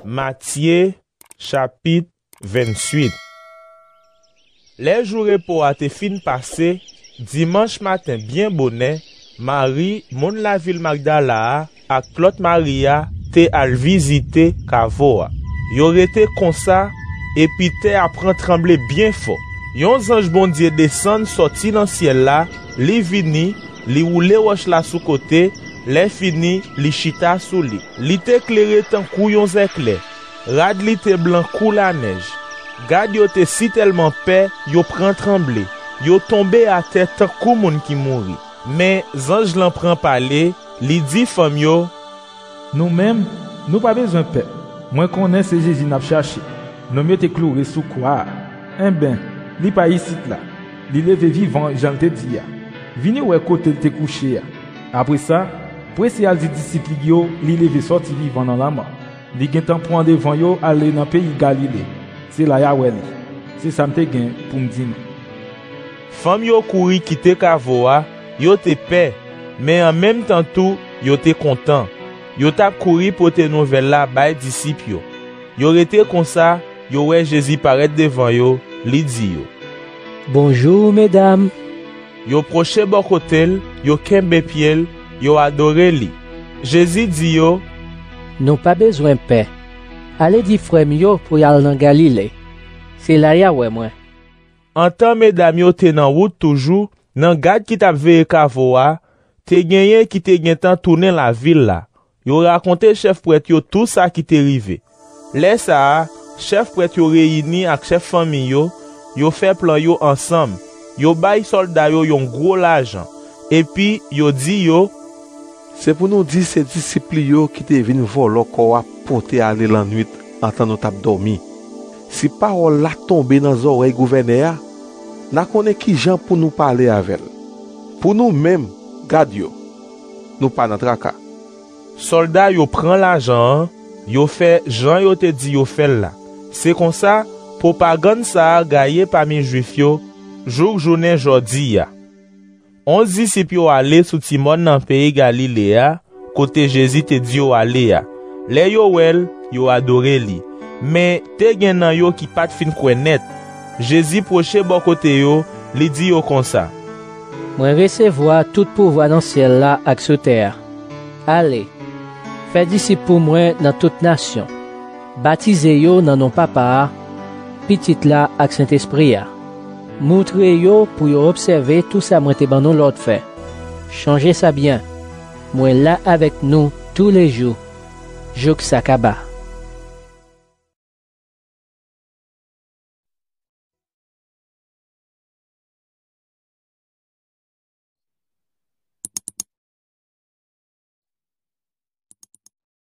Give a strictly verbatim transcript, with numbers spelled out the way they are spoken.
Matye, chapit venntuit. Lè jou repo a te fin pase, dimanch maten byen bonè, Mari, moun lavil Magdala a, ak lòt Mari a te al vizite kavo a. Yo rete konsa, epi tè a pran tranble byen fò. Yon zanj Bondye desann sòti nan syèl la, li vini, li woule wòch la sou kote, lè fini, li chita sou li. Li te klere tankou yon zèklè. Rad li te blan kou lanèj. Gad yo te sitèlman pè, yo pran tranble. Yo tonbe atè tankou moun ki mouri. Men zanj lan pran pale, li di fanm yo, "Nou menm, nou pa bezwen pè. Mwen konnen se Jezi n ap chache. Nonm yo te kloure sou kwa a. Enben, li pa isit la. Li leve vivan jan l te di a. Vini wè kote l te kouche a. Apre sa, prese al di disip li yo li leve sòti vivan nan lanmò. Li gentan pran devan yo ale nan peyi Galile. Se la y a wè li. Se sa m te gen pou m di nou." Fanm yo kouri kite kavo a, yo te pè, men an menm tan tou, yo te kontan. Yo t ap kouri pote nouvèl la bay disip yo. Yo rete konsa, yo wè Jezi parèt devan yo, li di yo, "Bonjou, medam." Yo pwoche bò kote l, yo kenbe pye l, yo adore li. Jezi di yo, "Nou pa bezwen pè. Ale di frè m yo pou y al nan Galile. Se la y a wè mwen." Antan medam yo te nan wout toujou, nan gad ki t ap veye kavo a, te genyen ki te gentan tounen lavil la. Yo rakonte chèf prèt yo tou sa ki te rive. Lè sa a, chèf prèt yo reyini ak chèf fanmi yo, yo fè plan yo ansanm, yo bay sòlda yo yon gwo lajan, epi yo di yo, "Se pou nou di se disip li yo ki te vin vòlò kò a pote ale lannuit antan nou t ap dòmi. Si pawòl la tonbe nan zòrèy gouvènè a, n a konnen ki jan pou nou pale avè l. Pou nou menm, gad yo, nou pa nan traka." Sòlda yo pran lajan an, yo fè jan yo te di yo fè l la. Se konsa, pwopagann sa a gaye pami Jwif yo jouk jounen jodi a. Onz disip yo ale sou ti mòn nan peyi Galile a, kote Jezi te di yo ale a. Lè yo wè l, yo adore li. Men, te gen nan yo ki pa t fin kwè nèt. Jezi pwoche bò kote yo, li di yo konsa, "Mwen resevwa tout pouvwa nan syèl la ak sou tè a. Ale, fè disip pou mwen nan tout nasyon. Batize yo nan non Papa a, Pitit la ak Sentespri a. Moutre yo pou yo obsève tou sa mwen te ban nou lòd fè. Chonje sa byen, mwen la avèk nou toulejou, jouk sa kaba."